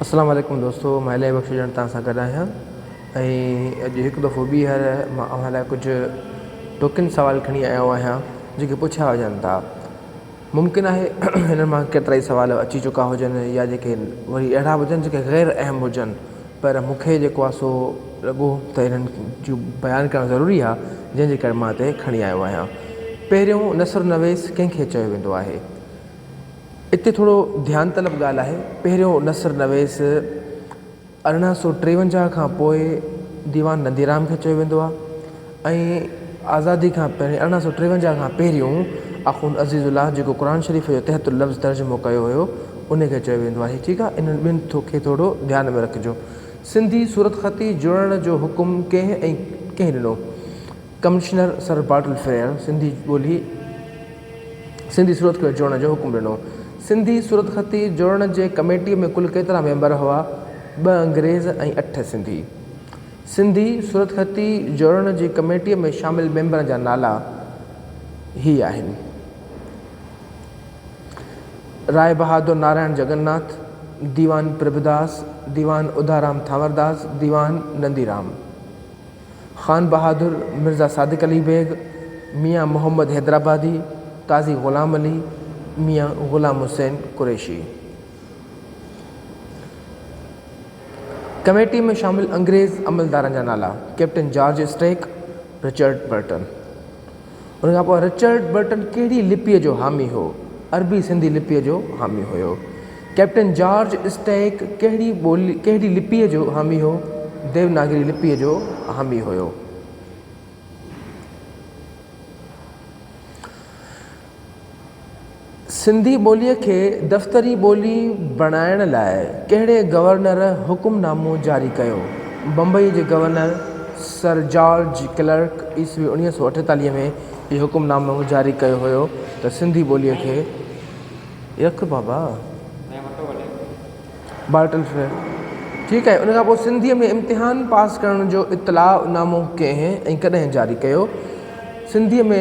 اسلام عليڪم دوستو مان الاهي بخش ڄڻ توهان سان گڏ آهيان ۽ اڄ هڪ دفعو ٻيهر مان اوهان لاء ڪجهه ٽوڪن سوال کڻي آيو آهيان جيڪي پڇيا وڃن ٿا ممڪن آهي هنن مان ڪيترا ئي سوال اچي چڪا هجن يا جيڪي وري اهڙا به هجن جيڪي غير اهم هجن پر مون کي جيڪو آهي سو لڳو ته انهن جو بيان ڪرڻ ضروري آهي جنهن جي ڪري مان هتي کڻي آيو آهيان. پهريون نثر نويس ڪنهن کي چيو ويندو آهي؟ اتي ٿورو ڌيان طلب ڳالهه آهي. پهريون نثر نويس 1853 کان پوء ديوان ننديرام کي چيو ويندو آهي ۽ آزادي کان پهرين 1853 کان پهريون آخوند عزيز الله جيڪو قرآن شريف جو تحت اللفظ ترجمو ڪيو هيو ان کي چيو ويندو آهي ٺيڪ آهي انهن ٻن کي ٿورو ڌيان ۾ رکجو. سنڌي صورتخطي جوڙڻ جو حڪم ڪنهن ۽ ڪنهن ڏنو؟ Commissioner sir Bartle Frere Sindhi ٻولي سنڌي صورتخطي جوڙڻ جو حڪم ڏنو. سنڌي صورتخطي جوڙڻ جي ڪميٽيء ۾ ڪل ڪيترا ميمبر هئا؟ ٻه انگريز ۽ اٺ سنڌي. سنڌي صورتخطي جوڙڻ جي ڪميٽيء ۾ شامل ميمبرن جا نالا هي آهن. راء بهادر نارائڻ جگناٿ، ديوان پرڀداس، ديوان اڌارام ٿانورداس، ديوان ننديرام، خان بهادر مرزا صادق علي بيگ، ميان محمد حيدرآبادي، قاضي غلام علي، ميان غلام حسين قريشي. ڪميٽيء ۾ شامل انگريز عملدارن جا نالا، captain George Stack, Richard Burton. ان کان پوء رچرڊ برٽن ڪهڙي لپيء جو حامي هو؟ عربي سنڌي لپيء جو حامي هيو. ڪئپٽن جارج اسٽيڪ ڪهڙي ٻولي ڪهڙي لپيء جو حامي هو؟ ديوناگري لپيء جو حامي هيو. سنڌي ٻوليء کي دفتري ٻولي بڻائڻ لاء ڪهڙي گورنر حڪم نامو جاري ڪيو؟ بمبئيء جي گورنر سر جارج ڪلرڪ عيسوي 1948 ۾ اهو حڪم نامو جاري ڪيو هيو ته سنڌي ٻوليء کي رک بابا. بارٽل فريئر، ٺيڪ آهي، ان کان پوء سنڌيء ۾ امتحان پاس ڪرڻ جو اطلاع نامو ڪنهن ۽ ڪڏهن جاري ڪيو؟ سنڌيء ۾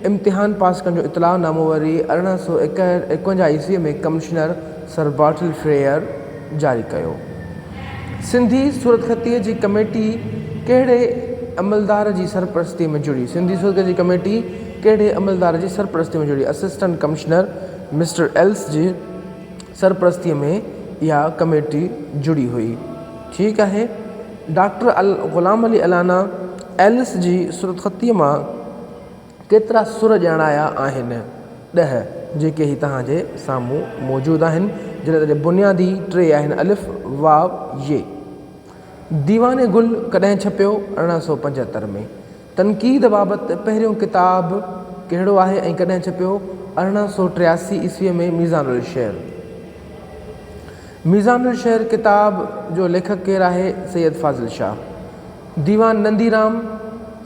امتحان پاس ڪرڻ جو اطلاع نامو وري 1851 عيسويء ۾ ڪمشنر سر بارٽل فريئر جاري ڪيو. سنڌي صورتخطيء جي ڪميٽي ڪهڙي عملدار جي سرپرستيء ۾ جڙي؟ سنڌي صورتخطيء جي ڪميٽي ڪهڙي عملدار جي سرپرستيء ۾ جڙي؟ اسسٽنٽ ڪمشنر مسٽر ايلس جي سرپرستيء ۾ اها ڪميٽي جڙي هئي. ٺيڪ آهي، ڊاڪٽر غلام علي الانا ايلس جي صورتخطيء مان ڪيترا سر ڄاڻايا آهن؟ ڏهه، جيڪي هي توهان جي سامهون موجود آهن، جڏهن ته بنيادي ٽي آهن الف، واو، ي. ديوان گل ڪڏهن ڇپيو؟ 1875 ۾. تنقيد بابت پهريون ڪتاب ڪهڙو آهي ۽ ڪڏهن ڇپيو؟ 1883 عيسويء ۾ ميزان الشعر. ميزان الشعر ڪتاب جو ليکڪ ڪير آهي؟ سيد فاضل شاهه. ديوان ننديرام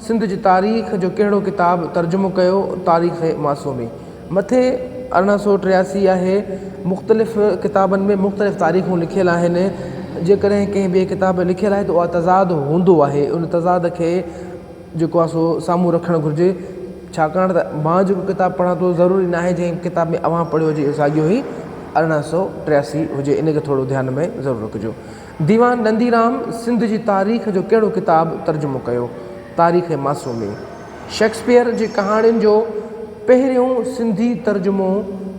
سنڌ جي تاريخ جو ڪهڙو ڪتاب ترجمو ڪيو؟ تاريخ معصومي. مٿي 1883 آهي. مختلف ڪتابن ۾ مختلف تاريخون لکيل آهن. جيڪڏهن ڪنهن ٻئي ڪتاب ۾ لکيل آهي ته اها تضاد هوندو آهي. ان تضاد کي جيڪو آهي سو سامهون رکڻ گهرجي. ڇاڪاڻ ته مان جيڪو ڪتاب پڙهان ٿو ضروري ناهي جنهن ڪتاب ۾ اوهان پڙهيو هجي اهو ساڳيو ئي 1883 هجي. ان کي ٿورو ڌيان ۾ ضرور رکجو. ديوان ننديرام سنڌ جي تاريخ جو ڪهڙو ڪتاب ترجمو ڪيو؟ تاريخ معصومي. شيڪسپيئر جي ڪهاڻين جو پهريون سنڌي ترجمو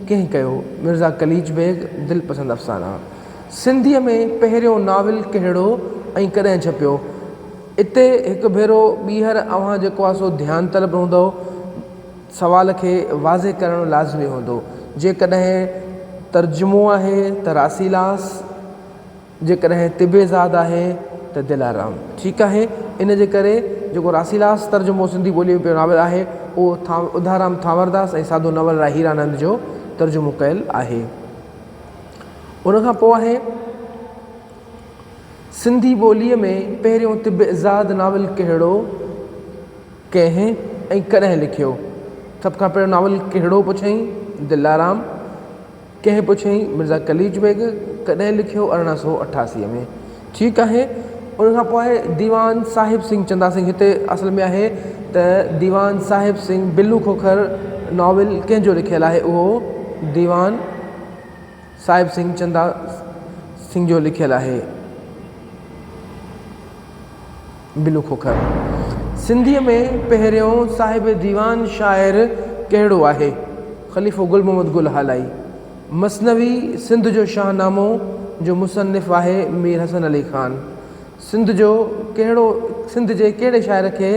ڪنهن ڪيو؟ مرزا قليچ بيگ، دلپسند افسانا. سنڌيء ۾ پهريون ناول ڪهڙو ۽ ڪڏهن ڇپيو؟ اتي هڪ ڀيرو ٻيهر اوهان جيڪو آهي سو ڌيان طلب هوندؤ. سوال کي واضح ڪرڻ لازمي هوندو. جيڪڏهن ترجمو آهي ته راسيلاس. جيڪڏهن طبي زاد آهي ته دلارام. ٺيڪ آهي. ان جي ڪري جيڪو راسيلاس ترجمو سنڌي ٻوليء ۾ پيو ناول آهي، اهو اڌارام ٿانورداس ۽ ساڌو نول راء هيرانند جو ترجمو ڪيل آهي. ان کان پوء آهي سنڌي ٻوليء ۾ پهريون طب ازاد ناول ڪهڙو، ڪنهن ۽ ڪڏهن لکيو؟ سڀ کان پهريون ناول ڪهڙو پڇيائين؟ دلارام. ڪنهن پڇيائين، مرزا قليچ بيگ ڪڏهن لکيو؟ 1888 ۾. ٺيڪ آهي. ان کان پوء آهي ديوان صاحب سنگهه چندا سنگهه هتي اصل ۾ آهي ته ديوان صاحب سنگهه بلو کوکر ناول ڪنهن جو لکيل آهي اهو ديوان صاحب سنگهه چندا سنگهه جو لکيل آهي؟ بلو کوکر. سنڌيء ۾ پهريون صاحب ديوان شاعر ڪهڙو آهي؟ خليفو گل محمد گل هالائي. مثنوي سنڌ جو شاهنامو جو مصنف آهي مير حسن علي خان. سنڌ جو ڪهڙو سنڌ جي ڪهڙي شاعر کي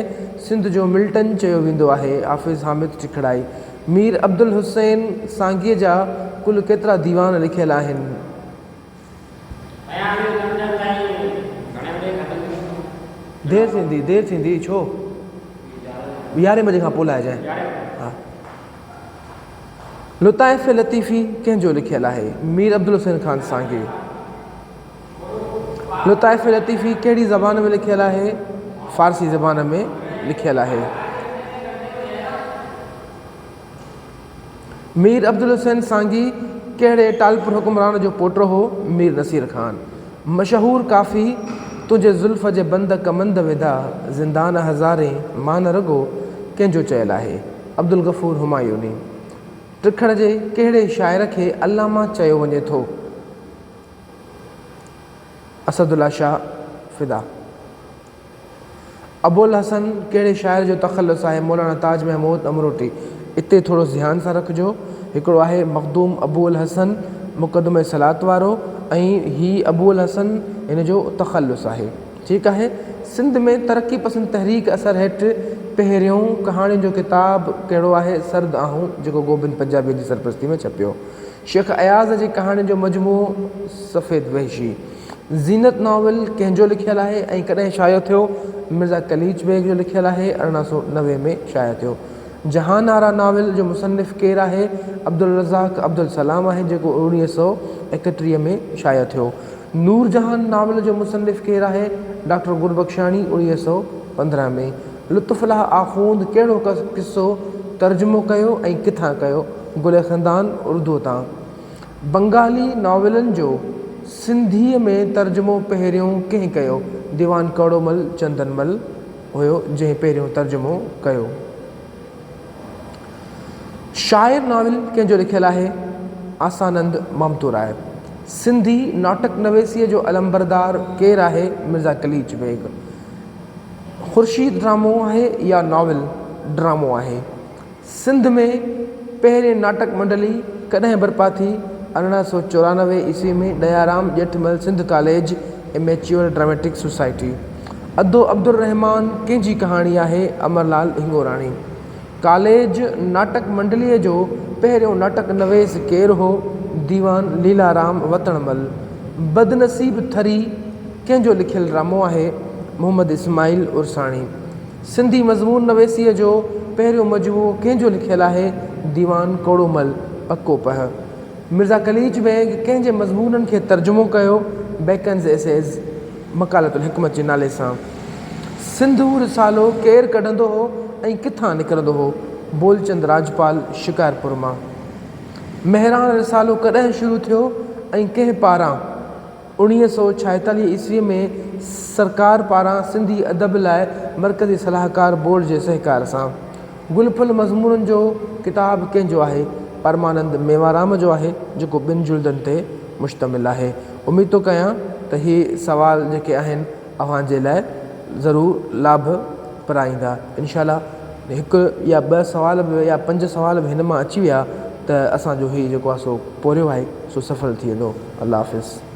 سنڌ جو ملٽن چيو ويندو آهي؟ حافظ حامد ٽکڙائي. مير عبدالحسين سانگيء جا ڪل ڪيترا ديوان لکيل آهن؟ دير ٿيندي دير ٿيندي ڇو؟ يارهين بجي کان پوء لائجانء. ها. لطائف لطيفي ڪنهن جو لکيل آهي؟ مير عبدالحسين خان سانگي. لطائف لطيفي ڪهڙي زبان ۾ لکيل آهي؟ فارسي زبان ۾ لکيل آهي. مير عبدالحسين سانگي ڪهڙي ٽالپر حڪمران جو پوٽو هو؟ مير نصير خان. مشهور ڪافي، تنهنجي زلف جي بند ڪمند وڌا، زندان هزارين، مان نه رڳو، ڪنهن جو چيل آهي؟ عبدالغفور همايوني. ٽکڙ جي ڪهڙي شاعر کي علامه چيو وڃي ٿو؟ اسد الله شاهه فدا. ابوالحسن ڪهڙي شاعر جو تخلص آهي؟ مولانا تاج محمود امروٽي. اتي ٿورو ذهان سان رکجو. هڪڙو آهي مخدوم ابو الحسن مقدمه صلات وارو ۽ هي ابو الحسن هن جو تخلص آهي. ٺيڪ آهي. سنڌ ۾ ترقي پسند تحريڪ اثر هيٺ پهريون ڪهاڻين جو ڪتاب ڪهڙو آهي؟ سرد آهون جيڪو گوبند پنجابيء جي سرپرستي ۾ ڇپيو. شيخ اياز جي ڪهاڻين جو مجموعو سفيد وحشي. زينت ناول ڪنهن جو لکيل آهي ۽ ڪڏهن شايع ٿيو؟ مرزا قليچ بيگ جو لکيل آهي، 1890 ۾ شايع ٿيو. جهان آرا ناول جو مصنف ڪير آهي؟ عبدالرزاق عبدالسلام آهي، جيڪو 1931 ۾ شايع ٿيو. نور جهان ناول جو مصنف ڪير آهي؟ ڊاڪٽر گربخشاڻي، 1915 ۾. لطف الله آخوند ڪهڙو قصو ترجمو ڪيو ۽ ڪٿان ڪيو؟ گل خندان اردوء تان. بنگالي ناولن جو سنڌيء ۾ ترجمو پهريون ڪنهن ڪيو؟ ديوان ڪوڙومل چندن مل هيو جنهن پهريون ترجمو ڪيو. شاعر ناول ڪنهن جو لکيل آهي؟ آسانند مامتوراء. سنڌي ناٽڪ نويسيء جو علمبردار ڪير آهي؟ مرزا قليچ بيگ. خورشيد ڊرامو آهي يا ناول؟ ڊرامو آهي. سنڌ ۾ پهرين ناٽڪ منڊلي ڪڏهن برپا ٿي؟ 1894 عيسوي ۾ Dayaram Jethmal Sindh college amateur dramatic society. ادو عبدالرحمان ڪنهن جي ڪهاڻي آهي؟ امر لال هنگوراڻي. ڪاليج ناٽڪ منڊليء جو پهريون ناٽڪ نويس ڪير هو؟ ديوان ليلارام وتڻ مل. بدنصيب ٿري ڪنهن جو لکيل ڊرامو آهي؟ محمد اسماعيل عرساڻي. سنڌي مضمون نويسيء جو پهريون مجموعو ڪنهن جو لکيل آهي؟ ديوان ڪوڙومل، پڪو پهه. مرزا قليچ بيگ ڪنهن جي مضمونن کي ترجمو ڪيو؟ بيڪنز ايسيز، مقالة الحڪمت جي نالي سان. سنڌو رسالو ڪير ڪڍندو هو ۽ ڪٿان نڪرندو هو؟ بولچند راجپال، شڪارپور مان. مهراڻ رسالو ڪڏهن شروع ٿيو ۽ ڪنهن پاران؟ 1946 عيسويء ۾ سرڪار پاران سنڌي ادب لاء مرڪزي صلاحڪار بورڊ جي سهڪار سان. گل ڦل مضمونن جو ڪتاب ڪنهن جو آهي؟ پرمانند ميوارام جو آهي، جيڪو ٻن جلدن تي مشتمل آهي. اميد ٿو ڪيان ته هي سوال جيڪي آهن اوهان جي لاء ضرور لاڀ پرائيندا. انشاء الله هڪ يا ٻه سوال به يا پنج سوال به هن مان اچي ويا ته اسان جو هي جيڪو آهي سو پورهيو آهي سو سڦل ٿي ويندو. الله حافظ.